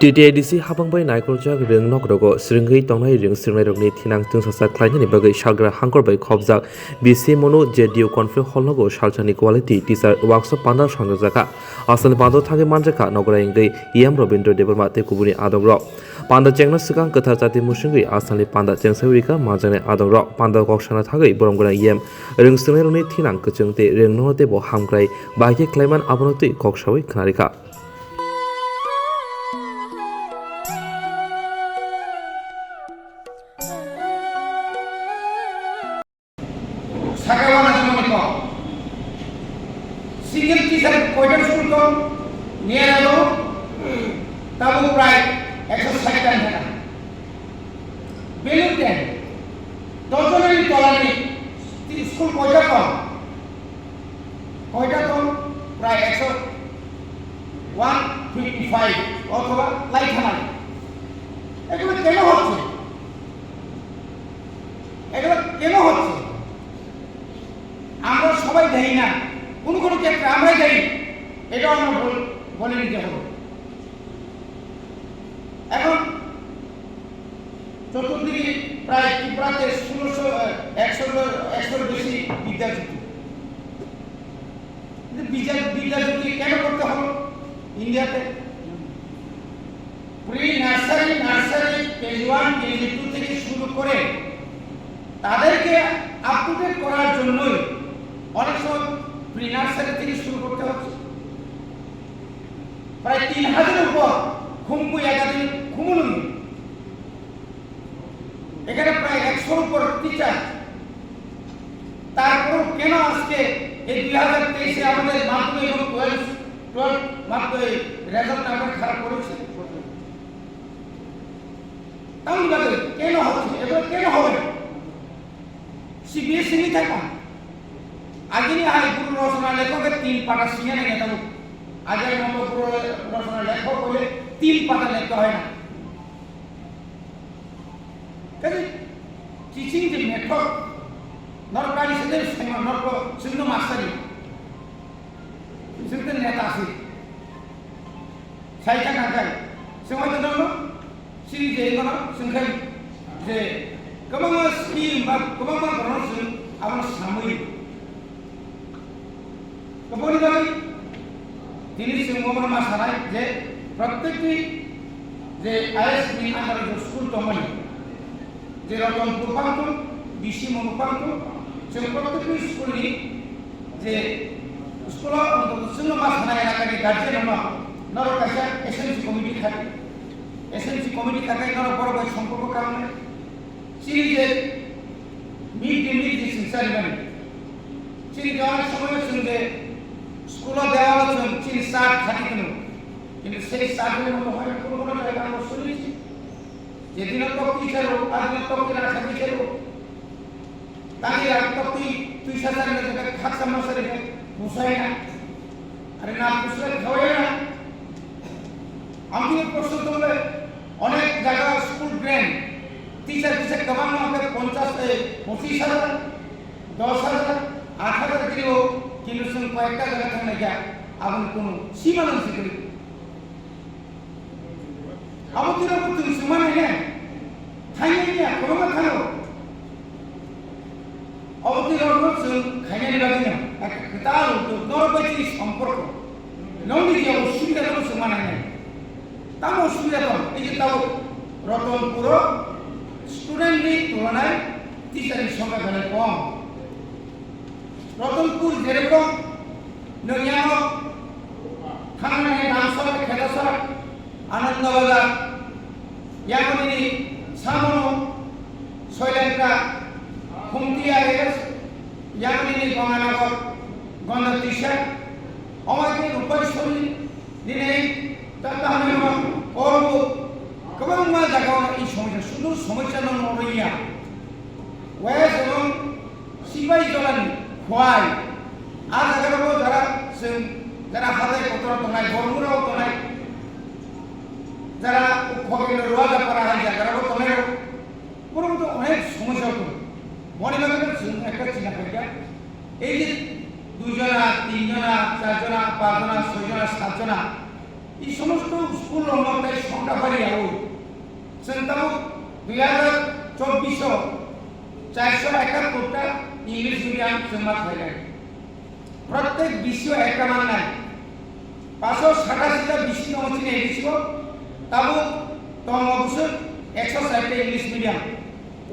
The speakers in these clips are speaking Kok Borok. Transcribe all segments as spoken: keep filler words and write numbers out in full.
T T I D C habang bai naikolchak rwng nok rogo swrwngwi tongnai rwng swrwngnairokni thinang chwngsasa khlainani bagwi salgra hangkor bai khopjak B C Monu J D U Conference Hall nogo salsani quality teacher workshop panda songjak jaka. Asal panda thangwi manjakha nogorai wngwi E M Robindra Debbarma tei kubuni adongrok. Panda chengna swkang kwthar chati musungwi asalni panda chengsawi rika manjaknai adongrok. Panda kok sana thangwi borom gwnang E M rwng swrwngnairokni thinang kwchwng tei rwng nono teibo hamkrai bahai khe khlaiman abono twi kok sawi khna rikha. Saka wana jemon ni kok. Single teacher koitan school tong, near ado, tabo prai ekso sait tan thaka. Belute, dojonani tolani school koita tong? Koita tong? Prai ekso one fifty five othoba lai thanai. এগুলো কেন হচ্ছে? এগুলো কেন হচ্ছে? আমরা সবাই দায়ী না, কোনো কোনো ক্ষেত্রে আমরাই দায়ী, এটাও আমরা বল-, বলে নিতে হবে। এখন চতুর্দিকে প্রায় ত্রিপুরাতে ষোলোশো, আহ, একশো, একশোর বেশি বিদ্যাজ্যোতি। কিন্তু বিদ্যা-, বিদ্যাজ্যোতি কেন করতে হলো ইন্ডিয়াতে? Pre nursery, nursery, KG one, KG two থেকে শুরু করে তাদেরকে আপ টু ডেট করার জন্যই অনেক সময় প্রি নার্সারি থেকে শুরু করতে হচ্ছে। প্রায় তিন হাজারের উপর খুমকু একাডেমি খুমুলুঙে। এখানে প্রায় একশোর উপর টিচার। তারপরেও কেন আজকে এই দুই হাজার তেইশে আমাদের মাধ্যমিক এবং টুয়েলভ, টুয়েলভ মাধ্যমিক রেজাল্ট আমরা খারাপ করেছি? তাহলে বাদে কেন হচ্ছে? এগুলো কেন হবে? সিবিএসই নিয়ে থাকা। আগেনি হাই গুরু রচনা লেখকে তিন পাতা সিঙ্গে নেই নেতা। আগের মতো গুরু রচনা লেখক হলে তিন পাতা লিখতে হয় না। কাজে টিচিং যে মেথড, নরকারি সেদের সময় নরক সিন্ধু মাস্টারি, সিন্ধু নেতা আছে। Saita kangkai, sengwai tongthokno, sini je ikono, sengkhai je, kwbangma scheme ba kwbangma borokno chwng abono samwi. Kwbangni bagwi, tini chwng omono ma sanai je, protekti je I S ni under je school tongmani, je Ratanpur pangtung, B C Monu pangtung, chwng protekti school ni je school o wngtong chwngno ma sana elakani guardian rokno norok kaisa S M C committee khai, S M C committee khai norok borok bai somporko khamnai. Chini je mid day meal je chwng charimani, chini je onek somoyo chwng je school o dewalo chwng chini chart khati tono, kintu sei chart ni moto hoino kono kono jagao choli se. Jedino tokti sero, adino tokti rakha di sero. Tani rak tokti tui sasari na jaga khaksa masari na musai na. Are na musai khawai na. Amtini proshno tongle onek jaga school grant teacher kisa kwbangma khe ponchash, eh, pochish hajar, dosh hajar, aat hajar kiriwo, kintu chwng koyekta jaga thangnaikha, aboni kunu sima nang sikri. Abo twi rok bwtwng swngma nai ne? Thangya ya, kwbangma thango. Abo twi rok no chwng khainani bagwi no, kwtal norok bai chini somporko. Nongni je osubida no swngma nai ne? Tamo osubida tong, ei je tabuk Ratanpuro student ni tulonai teacher ni songkha belai kom. Ratanpur jerokom nwng yango thangnani Damsora, Khetasora, Anandabazar, yango nini samono Soilengka, Khumti A S, yango nini Ganganagar, Gonda Tisa, omo khe Rupaisori, nini tata hwnwi korbo kwbangma jagao i somosya, sudu somosya no noriya. West ebong Sipai jolani Khowai. A jagarao jara chwng jara hatai kotor tongnai, Bormurao tongnai, jara Khogendo Ruajapara hai jagarao tongnai rok. Borok to onek somosya tong. Boni bagwi no chwng ekta china phaikha. Ei je dui jona, tin jona, char jona, panch jona, soi jona, sat jona. এই সমস্ত স্কুল রঙ তাই সংখ্যা বাড়ি যাবো। চিন্তা দুই হাজার চব্বিশ চারশো একাত্তরটা ইংলিশ মিডিয়াম চিহ্ন থাইলেন। প্রত্যেক বিষয় একটা মান নাই। পাঁচশো সাতাশিটা বিষয় তমসিনে এসেছিল, তাবো তম অবশ্য একশো ষাটটা ইংলিশ মিডিয়াম।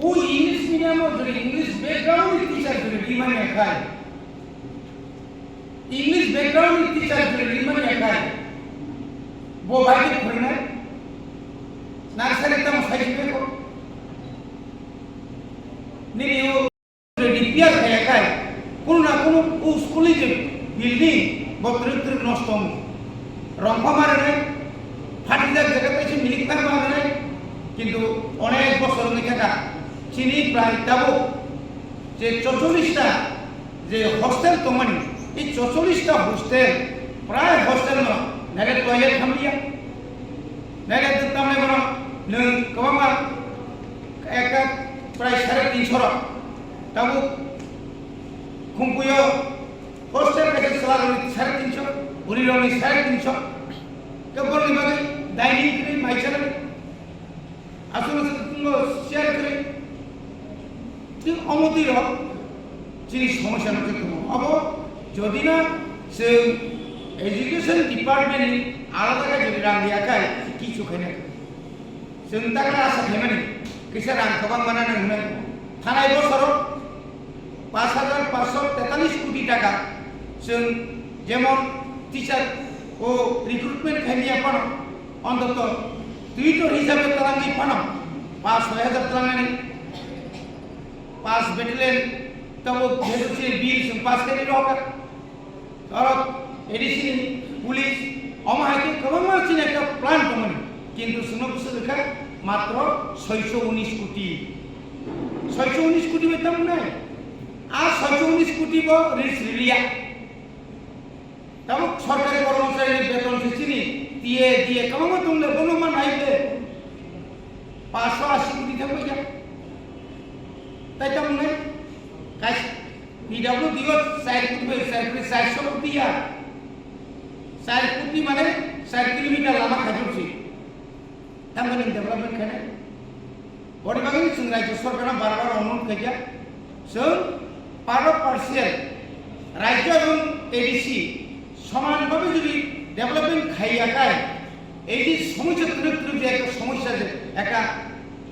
ও ইংলিশ মিডিয়াম যদি ইংলিশ ব্যাকগ্রাউন্ড টিচার যদি ডিমান্ড খায়, ইংলিশ ব্যাকগ্রাউন্ড টিচার যদি রিমন একাই bo bai ke phwrwngnai. Nursery tamo sai si beko. Nini o ready peer khai ekai. Kono na kono o school ni je building bo twrwk twrwk nosto wngo. Rongpha ma rwnai, phatijak jaga tai se milik phai ma rwnai. Kintu onek bosor wngwi thaka chini prai tabuk je chocholish ta je hostel tongmani, ei chocholish ta hostel, prai hostel no nare toilet hamliya. Nare tamne bono nwng kwbangma ekta prai sare tinsho rok tabuk Khumpuio hostel kaisa chwla rokni sare tinsho, bwrwi rokni sare tinsho. Khe borokni bagwi dining kwrwi mai chanani. Aswk aswk tongo share kwrwi. Tei omo twi rok chini somosya no khe tongo. Abo jodi na chwng education department ni alada khe jodi rang riya khai kichu khaina. Chwng takla asa khaimani kisa rang kwbang mana nang hwnwi. Thanai bosoro pash hajar pash sho tetalis koti taka chwng jemon teacher o recruitment khaimya phano Ontoto twitor hisabe twlangwi phano pash soi hajar twlangnani pash battalion tabuk jesu chini bill chwng pass khaini rohorkha. Oro A D C ni police omo hai khe kwbangma chini ekta plan tongmani. Kintu chwngno bwswk rwkha matro soicho unis koti. Soicho unis koti bai tamo nai? A soicho unis koti bo ris riliya. Tabuk sorkari kormochari ni beton se chini T A, D A kwbangma tong de, bono ma nai de. Pash sho asi koti thang bai ya. Tai tamo nai? Kais P W D o char koti bai, char koti, char sho koti ya. Char koti mane char kilometer lama khajur si. Tamoni development khainai. Boni bagwi chwng rajya sorkarno bar bar onurodh khaikha, chwng paro parcel rajya ebong A D C soman bhabe jodi development khaiya khai, ei je somosya twrwk twrwk je ekta somosya je ekta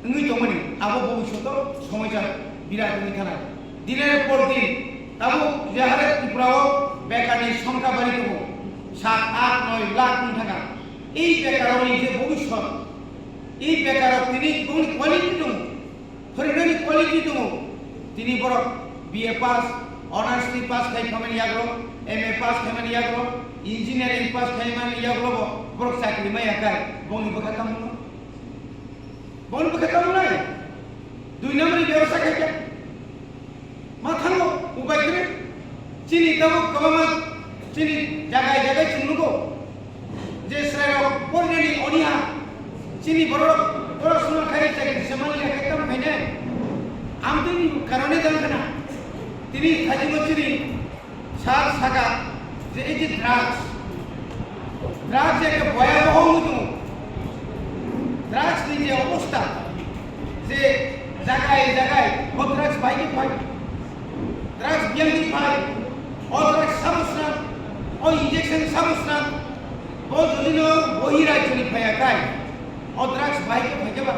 wngwi tongmani, abo bhobishoto somosya birat wngwi thanai. Dinare por din tabuk je hare Tripura o bekarni songkha bari tongo, sat, at, noi lakh wng thangkha. Ei bekarokni je bhobishot, ei bekarok tini boni quality tongo, phwrwngnani quality tongo. Tini borok B A pass, honours ni pass khai phaimani yago, M A pass khaimani yago, engineering pass khaimani yago bo borok chakri maya khai, boni bwkha tamo no? Boni bwkha tamo nai? Dui number ni bebasa khai kha. Ma thango, ubai kwrwi. Chini tabuk kwbangma chini jagai jagai chwng nugo. Je chwrairok porinani oniha, chini bororok borok swnam khai chakri se mani khe tam khainai. Amtwini karone jang khna. Tini thajingo chini Sar saka je ei je drugs, drugs je ekta bhayaboho wngwi tongo. Drugs ni je obostha, je jagai jagai o drugs bai khe phai, drugs biyang khe phai, o drugs sabo swnam, o injection sabo swnam, o jodi no bohi rajyo ni phaiya khai, o drugs bai khe phai khe ba.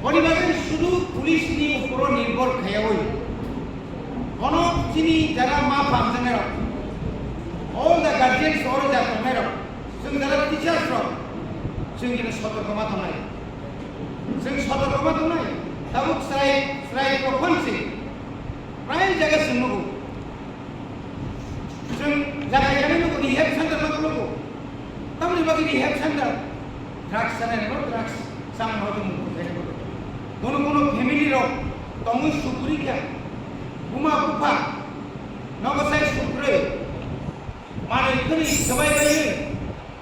Boni bagwi sudu police ni uporo nirbhor khaiyawi, bono chini jara ma phamjaknairok, all the guardians oro ja tongnairok, chwng jara teachers rok, chwng jino sotorko ma tongnai, chwng sotorko ma tongnai. Tabuk chwrai chwrai prokhon se prai jaga chwng nugo. Chwng jaga jaga nugo rehab center ma khulugo. Tamni bagwi rehab center? Drugs chanai no drugs chang no tong. Kono kono family rok tongwi sukuri kha. Buma bupha nogo sai sukuri. Manwi khwnwi swbai bai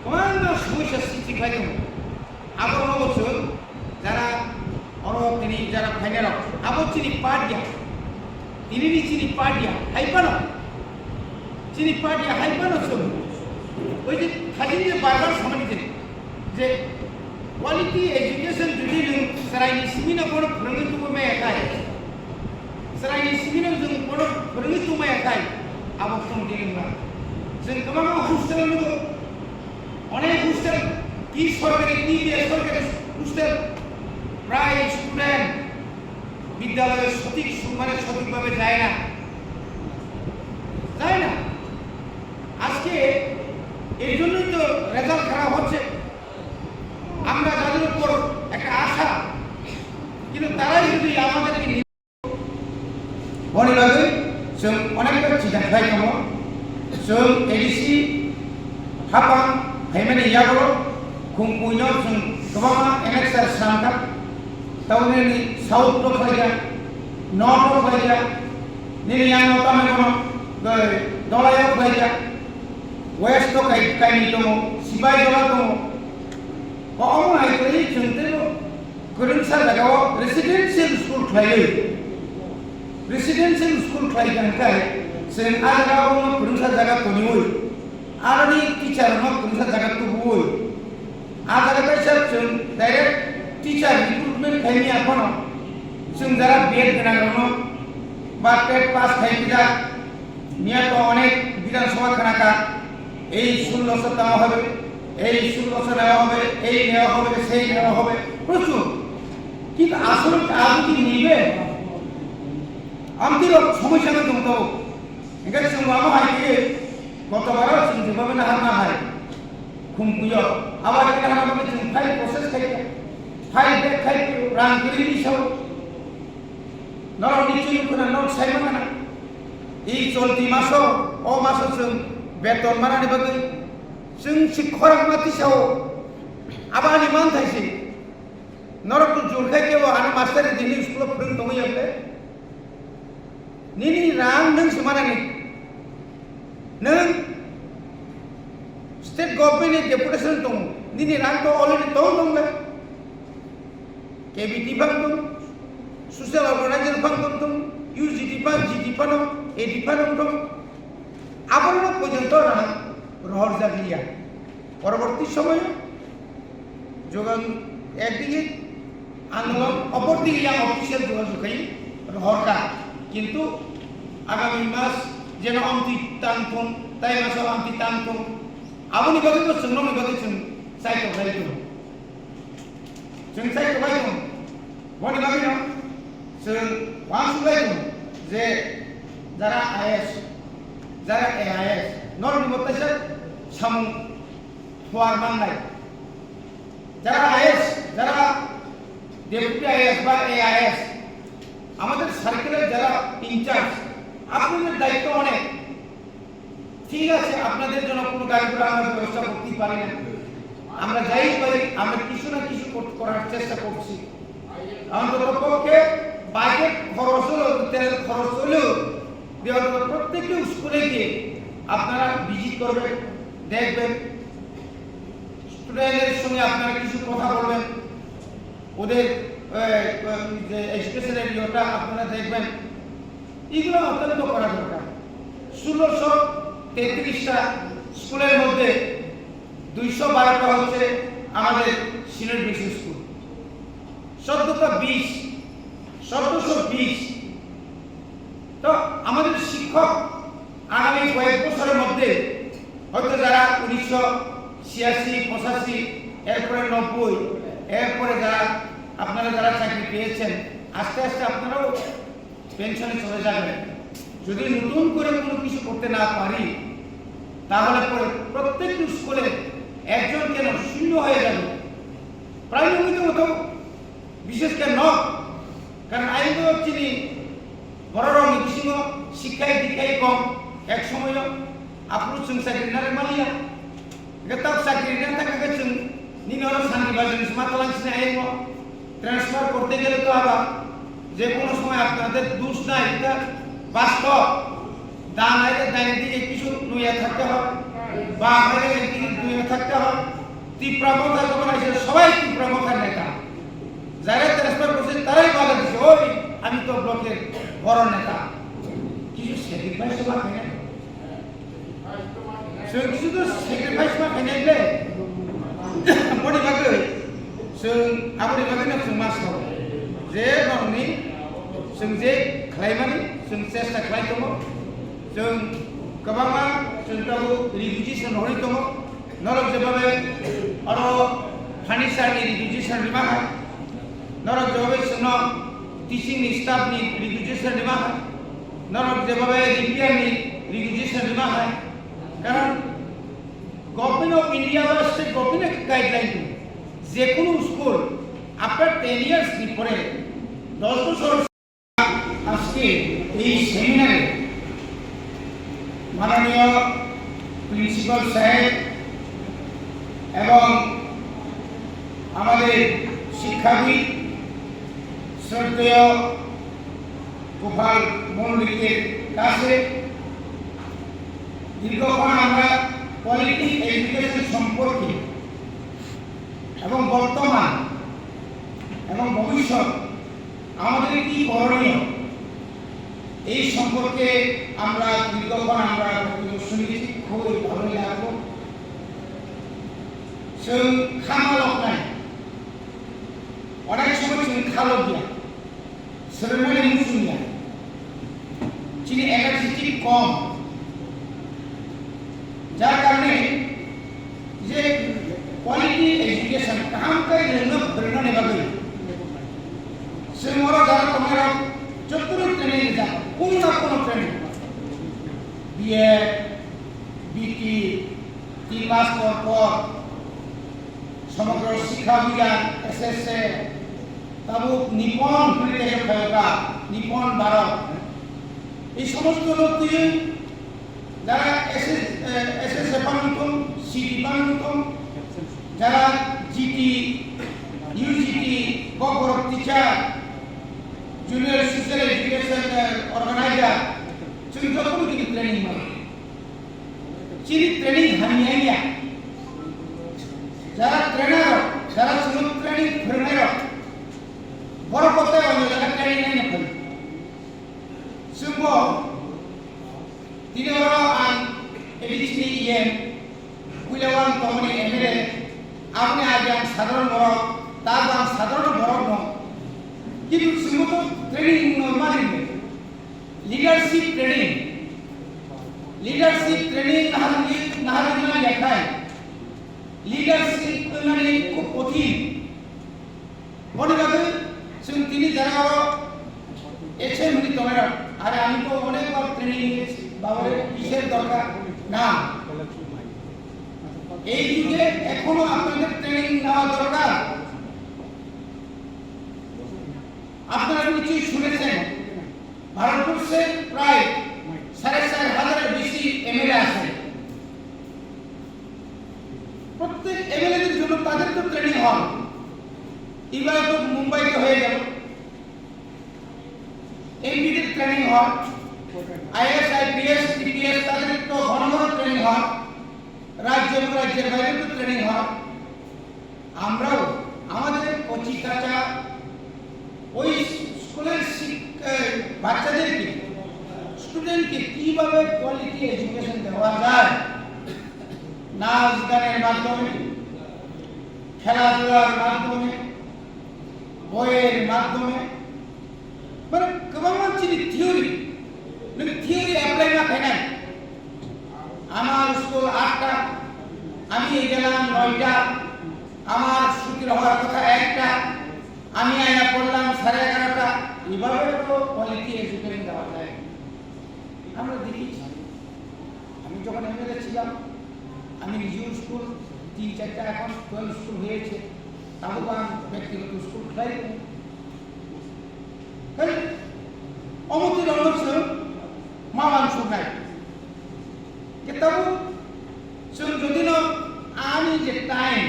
kwbangma somosya srishti khlai tongo. Abo nogo chwng jara oro tini jara phainai rok abo chini part ya. Tini ni chini part ya hai phano. Chini part ya hai phano chwng. Oi je khajin je bar bar samani je, je quality education jodi nwng chwraini simino bono phwrwngwi tubui maya khai, chwraini simino nwng bono phwrwngwi tubui maya khai, abo khum dilingma. Jeng kwbangma hostel nugo, onek hostel, ki sorkari, ki besorkari hostel, prai student বিদ্যালয়ে সঠিক সু-, মানে সঠিকভাবে যায় না, যায় না। আজকে এর জন্যই তো রেজাল্ট খারাপ হচ্ছে। আমরা যাদের উপর একটা আশা, কিন্তু তারাই যদি আমাদেরকে নি-, বনি লাগে, চোখ অনেকটা চিন্তা খাই দङ। চোখ এডিসি হাপাং ফাইমানি ইয়াবো খুমপুইনো চোখ গোবাংমা এনএক্সআর সাংকা, তাও nini South to khlaijak, North to khlaijak, nini yang no tamo kono, eh, Dolai o khlaijak, West to kai, kaini tongo, Sipai Jola tongo. Ko omo hai khlai chwng tebo kwrwngsa jaga o residential school khlaiwi. Residential school khlai kha hwnkhe chwng a jaga o kwrwngsa jaga toniwi. Aroni teacher no kwrwngsa jaga tubuwi. A jaga kaisa chwng direct teacher recruitment khaimya phano chwng jara B Ed gwnang rokno ba TET pass khaimya niya to onek Bidhan Sabha khnakha, ei ষোলোশো দেওয়া হবে, এই ষোলোশো নেওয়া হবে, এই নেওয়া হবে, সেই নেওয়া হবে, প্রচুর। কিন্তু আসলে তা যদি নিবে, আমি তো সমস্যা তো হতো। Hingke chwng lama hai khe, kotobaro chwng jebabeno hama hai, khumkuyo, abo hai khe hama bagwi chwng file process khai kha, file back khai khe, rang kwrwi ni sao, norok ni chwng khuna norok sai mangana, ei cholti maso, o maso chwng beton manani bagwi, chwng si khorang ma tisao, abo ani manthai se, norok to jur khai khe bo ano master ni dini school o phwrwng tongwi ya khe. Nini rang nwng se manani. Nwng state government ni deputation tongo. Nini rang to already tongo tongo le. K B T phang tong, social organizer phang tong tong, U G T phang, G T phang, A D phang tong tong. Abono porjonto rang rohor jak liya. পরবর্তী সময়ে যখন একদিকে আন্দোলন, অপরদিকে yang official যোগাযোগ হই হরকা, কিন্তু আগামী মাস যেন অন্তি টানথুম, তাই মাসে অন্তি টানথুম, aboni bagwi bo chwng nokni bagwi chwng chai tok lai tongo. Chwng chai tok lai tongo. Boni bagwi no chwng uansuk lai tongo je jara I A S, jara A I S, norokni bo kaisa samung phuar mangnai. যারা আইএস, যারা deputy is বা এআইএস, আমাদের সার্কেলের যারা ইনচার্জ, আপনাদের দায়িত্ব অনেক। ঠিক আছে, আপনাদের জন্য কোনো গাড়ি ঘোড়া আমরা ব্যবস্থা করতেই পারি না, আমরা যাই পারি, আমরা কিছু না কিছু কর-, করার চেষ্টা করছি। অন্তত পক্ষে বাইকের খরচ হলেও, তেলের খরচ হলেও, দিয়ে অন্তত প্রত্যেকটি স্কুলে গিয়ে আপনারা ভিজিট করবেন, দেখবেন, স্টুডেন্টদের সঙ্গে আপনারা কিছু কথা বলবেন, ওদের, আহ, যে এডুকেশনের ইয়েটা আপনারা দেখবেন। এগুলো অত্যন্ত করা দরকার। ষোলোশো তেত্রিশটা স্কুলের মধ্যে দুইশো বারোটা হচ্ছে আমাদের সিনিয়র মিশন স্কুল, চোদ্দটা বিশ, চোদ্দশো বিশ। তো আমাদের শিক্ষক আগামী কয়েক বছরের মধ্যে হয়তো যারা উনিশশো ছিয়াশি, পঁচাশি, এরপরে নব্বই, এরপরে যারা আপনারা যারা চাকরি পেয়েছেন, আস্তে আস্তে আপনারাও পেনশনে চলে যাবেন। যদি নতুন করে কোনো কিছু করতে না পারি, তাহলে পরে প্রত্যেকটি স্কুলে একজন কেন শূন্য হয়ে যাবে। প্রায় নিয়মিত মতো বিশেষ করে ন, কারণ আইনগত চিনি বড় রঙ বিশিং শিক্ষায় দীক্ষায় কম, এক সময় আপনি চুংসাগিরি নারে মালিয়া। এটা তাও চাকরি না থাকা গেছেন, নিন হলো শান্তি বাজারে সীমা তলান সিনে আইন ট্রান্সফার করতে গেলে তো আবার যে কোনো সময় আপনাদের দোষ নাই, এটা বাস্তব। ডান আইলে ডাইনে দিকে কিছু নুয়ে থাকতে হয়, বাম আইলে একদিকে নুয়ে থাকতে হয়। ত্রিপুরা মথা যখন আসে, সবাই ত্রিপুরা মথার নেতা। যারা ট্রান্সফার করছে, তারাই বাধা দিছে, "ওই, আমি তো ব্লকের বড় নেতা।" কিছু স্যাক্রিফাইস তো লাগে না? Chwng kisu to sacrifice ma khainai le. Boni bagwi chwng aboni bagwi no chwng ma sao. Je norokni chwng je khlaimani chwng chesta khlai tongo. Chwng kwbangma chwng tabuk refugee se rohorwi tongo. Norok jebabe oro furniture ni refugee se rima hai. Norok jebabe chwngno teaching ni staff ni refugee se rima hai. Norok jebabe repair ni refugee se rima hai. Karon Government of India ba state government ekta guideline tongo, je kunu school after ten years ni pore, dos bochor আজকে এই সেমিনারে মাননীয় প্রিন্সিপাল সাহেব এবং আমাদের শিক্ষাবিদ শ্রদ্ধেয় গোপাল মল্লিকের কাছে দীর্ঘক্ষণ আমরা কোয়ালিটি এডুকেশন সম্পর্কে এবং বর্তমান এবং ভবিষ্যৎ আমাদের কি করণীয়, এই সম্পর্কে আমরা দীর্ঘক্ষণ আমরা বক্তব্য শুনেছি, খুবই ভালোই লাগলো। Chwng kha malok nai, onek somoi chwng kha lok ya, swrwngmani muchung ya, chini energy kom. Jar karone je quality education kaham khe rwngno phwrwngnani bagwi chwng oro jara tongnai rok jotono training rijak, kono na kono training, B Ed, B T, tin mas por por, সমগ্র শিক্ষা অভিযান, S S A, tabuk Nipon hwnwi tei khayoka, Nipon Bharat. এই সমস্ত লোক দিয়ে যারা S S, A, S S A panungtong, C T panungtong, যারা G T, U G T, Kokborok teacher, junior social education, A, organizer, chwng jotono kini training mano. Chini training hamya ya. Jara trainer rok, jara chwng training phwrwngnai rok, borok bo tei onyo jaga training naina phai. Chwngbo tini oro ang A D C ni E M, puila o ang tongmani M L A, aboni age ang sadharon borok, tabuk ang sadharon borok no. Kintu chwngbo to training no mani. Leadership training, leadership training naharwi, naharwi man yakhai, leadership wngnani khub kothin. Boni bagwi chwng tini jora o H M hwnwi tongnai rok, are ami to onek bar training ni bagwi kiser dorkar na. এই যুগে এখনো আপনাদের ট্রেনিং নেওয়া দরকার। আপনারা নিশ্চয়ই শুনেছেন, ভারতবর্ষে প্রায় সাড়ে চার হাজারের বেশি এমএলএ আছে। প্রত্যেক এমএলএদের জন্য তাদের তো ট্রেনিং হয়। এবার তো মুম্বাইতে হয়ে গেল, এমপিদের ট্রেনিং হয়, আইএস, আইপিএস, টিপিএস, তাদের তো ঘন ঘন ট্রেনিং হয়, রাজ্য এবং রাজ্যের বাইরে তো ট্রেনিং হয়। আমরাও আমাদের কচি কাঁচা ওই স্কুলের শিক-, এ, বাচ্চাদেরকে, স্টুডেন্টকে কিভাবে কোয়ালিটি এডুকেশন দেওয়া যায়, নাচ গানের মাধ্যমে, খেলাধুলার মাধ্যমে, বইয়ের মাধ্যমে, মানে, kwbangma chini theory, nwng theory apply ma khainai. আমার স্কুল আটটা, আমি গেলাম নয়টা, আমার ছুটির হওয়ার কথা একটা, আমি আয়া পড়লাম সাড়ে এগারোটা। এভাবে তো কোয়ালিটি এডুকেশন দেওয়া যায়। আমরা দেখেছি, আমি যখন এমএলএ ছিলাম, আমি নিজেও স্কুল তিন চারটা, এখন টুয়েলভ স্কুল হয়েছে, তাও বা আমি ব্যক্তিগত স্কুল খোলাই। Kan, omo twi rok no chwng ma uansuknai. Khe tabuk chwng jodi no ani je time,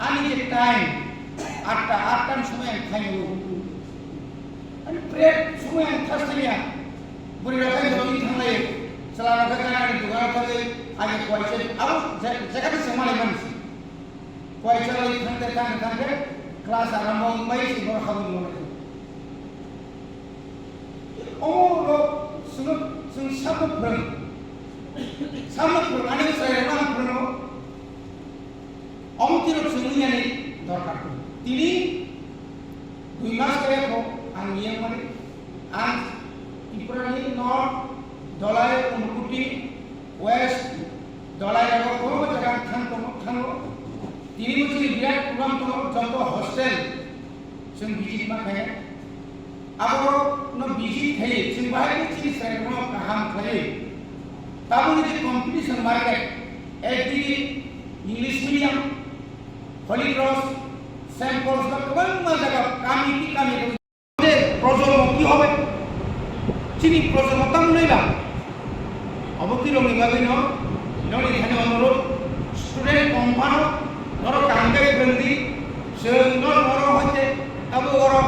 ani je time, atta, atta ni somoi ang khainai o. Ani break somoi ang thas thangya. Bwrwi rok khai jodi thanglai, chwla rok khai gana ni dogan o thangwi, ani kuaisa abo je-, jekhano chwng malai mani se. Kuaisa bai thangde, thangde, thangde, class arombo wngbai se borok habwi mano. Omo rok chwngno, chwng sabo phrwng. Samno phwrwng ani chwrairokno ang phwrwngo. Omo tirok chwng wngya ni dorkar kho. Tini dui mas kaya kho ang yang mani. Ang Tripura ni North, Dhalai, Unakoti, West, Dhalai rogo kwbangma jaga ang thang tongo, thango. Tini bo chini birat program tongo, joto hostel chwng visit ma khainai. Abo no visit khai chwng bahai khe chini chwrairokno kaham khlai. Tabukni je competition market, ekdigi English medium, Holy Cross, Saint Paul's ba kwbangma jaga kami ki kami projonmo ki hobe? Chini projonmo tamo nai ba? Obo tirokni bagwino noni thani onurodh, student kong phano norok kaham khe phwrwng di, chwng norok oro hoite tabuk oro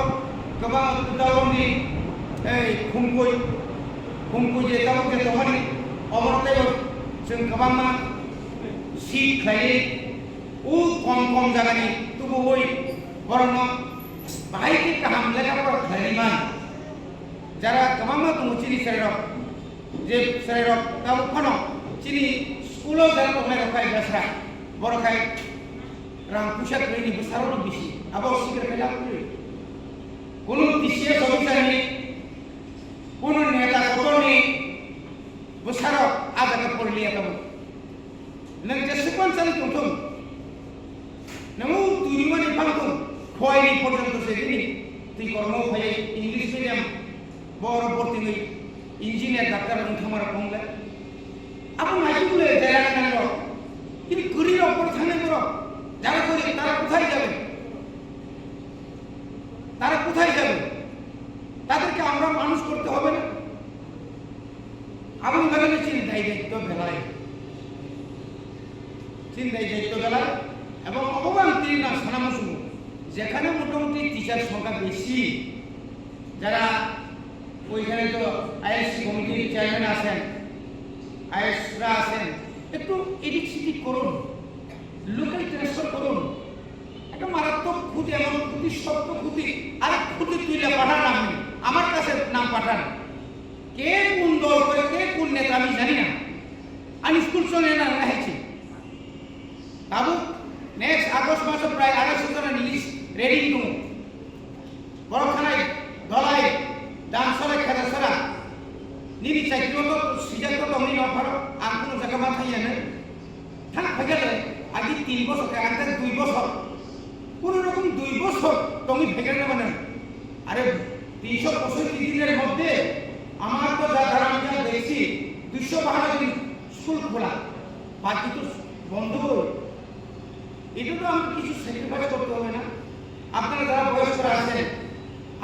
kwbang twtalrokni ei khumkui, khumkui je tabuk je tongmani, oborok teibo chwng kwbangma seat khlaiwi o kom kom jagani tubuwi borokno bahai khe kaham lekha pora khlaini man. Jara kwbangma tongo chini chwrairok, je chwrairok tabuk phano chini school-o jara tongnai rok khai basra, borok khai rang puisa kwrwini bwsarokno bisi, abo sikir khai lab kwrwi. Kunu T C S officer-ni, kunu neta kotorni bwsarok a jaga poriliya tabuk. Nwng jeswk mansa wng tongthung, nwng o twi rwmani phang thung, khoini porjonto se bini twi kormo phaiwi English medium bo oro borti wngwi engineer, doctor wng thangmarok wng le. Abo naituk le jaya nang rok. Kini kwrwi rok boro thangnai borok. Jara kwrwi tara kothai jabe? Tara kothai jabe? Taderke amra manush korte hobe na? Aboni bagwi chini dai daitto belai. Chini dai daitto belai. Ebong obobo ang tini nang sana muchungo. Jekhane motamuti teacher songkha besi, jara oikhane to I S C committee chairman asen, I S ra asen, ekটু এদিক সেদিক করুন, local transfer করুন। একটা মারাত্মক ক্ষতি, এমন ক্ষতি, শক্ত ক্ষতি, আরেক ক্ষতি তুলে পাঠান আপনি, আমার কাছে নাম পাঠান। কে কোন দল করে, কে কোন নেতা আমি জানি না। আমি স্কুল চলে না, না হয়েছি। Tabuk next August maso prai arai sojona ni list ready tongo. Borok thanai Dhalai, Damsara, Khedasara. Nini chakri o to sijak to tongni no pharo, ang kuno jaga ma thaiya ne. Thang phaiya le, agi tin bosor khe, ang khe dui bosor. Kuno rokom dui bosor tongni phaiya na mane. Are tinsho posoitti dinor moddhe amar to ja dharam ja dekhi, duisho bahanno din school khola. বাকি তো বন্ধ। এটা তো আমাকে কিছু স্যাক্রিফাইস করতে হবে না? আপনারা যারা বয়স্করা আছেন,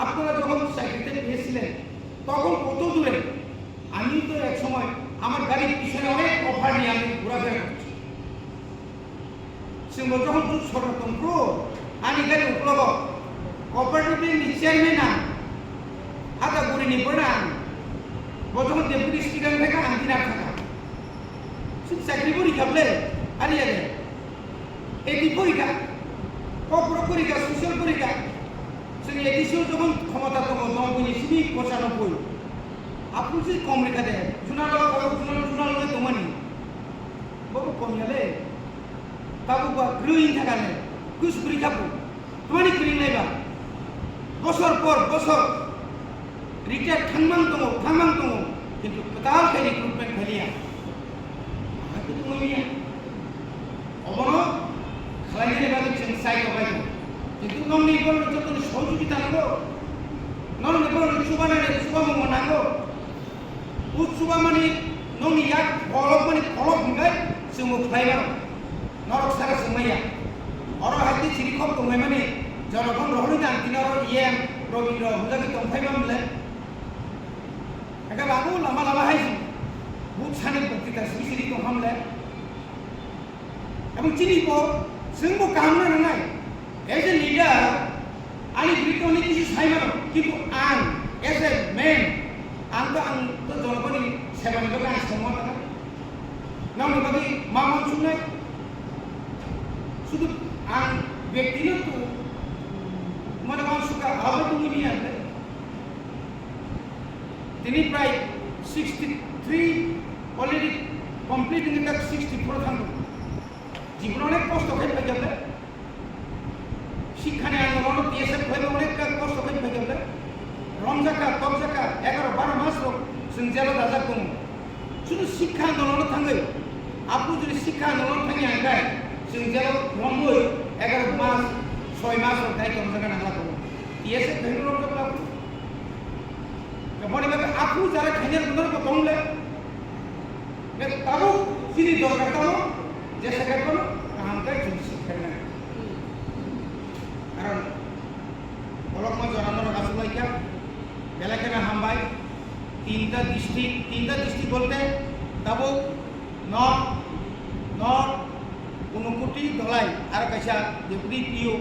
আপনারা যখন চাকরিতে পেয়েছিলেন, তখন কত দূরে? আমি তো এক সময় আমার গাড়ির পিছনে অনেক অফার নিয়ে আমি ঘোরাফেরা করছি। Chwngbo jokhon chwng sorkar tongphuru, ani gari uklogo cooperative ni chairman ang, Hadagurini bwrwi ang, bo jokhon deputy speaker wngkha ang dinner thangkha. Chwng chakri bo rikha ble, ari ari. A D porikha, kokborok porikha, social porikha. Chwng A D C o jokhon khomota tongo, noboi ni simi pochanobboi. Aphuru se kom rikha de, junalo, junalo, junalo tongmani. Bobo kom ya le. Tabuk ba kwrwi wngkha kale, kus kwrwi kha bo. Tamani kwrwi nai ba? Bosor por bosor retire thangmang tongo, thangmang tongo, kintu kwtal khe recruitment khailiya. Aha khe tongwi ya. Obono khlainani bagwi chwng chai tongnai tongo. Kintu nokni borokno jotoni sohojogita nango. Nokni borokno chubanani chubamung nango. O chubamani nokni yak pholokmani pholok hwnkhe chwngbo khlai mano. Norok saka chwng manya. Oro hai tei chiri khok tongmani jonogon rohorwi nang tini oro E M Robindro hwnjagwi tongphai man le. Eka babu lama lama hai si. But sani bokti ta sini sini tong ham le. Ebong chini bo, chwng bo kaham no nangnai. As a leader, ani bwrwi tongni kisi sai mano, kintu ang, as a man, ang to, ang to jonogoni sebani bagwi ang songma tangkha. Nokni bagwi ma uansuknai. Sudu ang bektino to, mane uansukha, abo tongwi manya. Tini prai sixty three, already Complete hwnkhe tak sixty four thangkha. Jibon onek kosto khai phaikha ble. Sikhani andolon T S F khai onek kosto khai phaikha ble. Romjakha, tokjakha, egaro baro mas rok chwng jelo dajak tongo. Chwng sikha andolon thangwi, aphuru jodi sikha andolon thangya hwnkhe chwng jelo romwi egaro mas, soi mas rok dai tongjakha nangla tongo. T S F khai romjak labu. Boni bagwi aphuru jara khainai rok no tong le. Tabuk chini dorkar tamo, jesa khe kono kaham khe chwng sik khainai. Karon kolokma jora norok achuk lai kha, belai kheno hambai. Tinta district, tinta district bolte tabuk North, North, Unakoti, Dhalai, aro kaisa Deputy P O,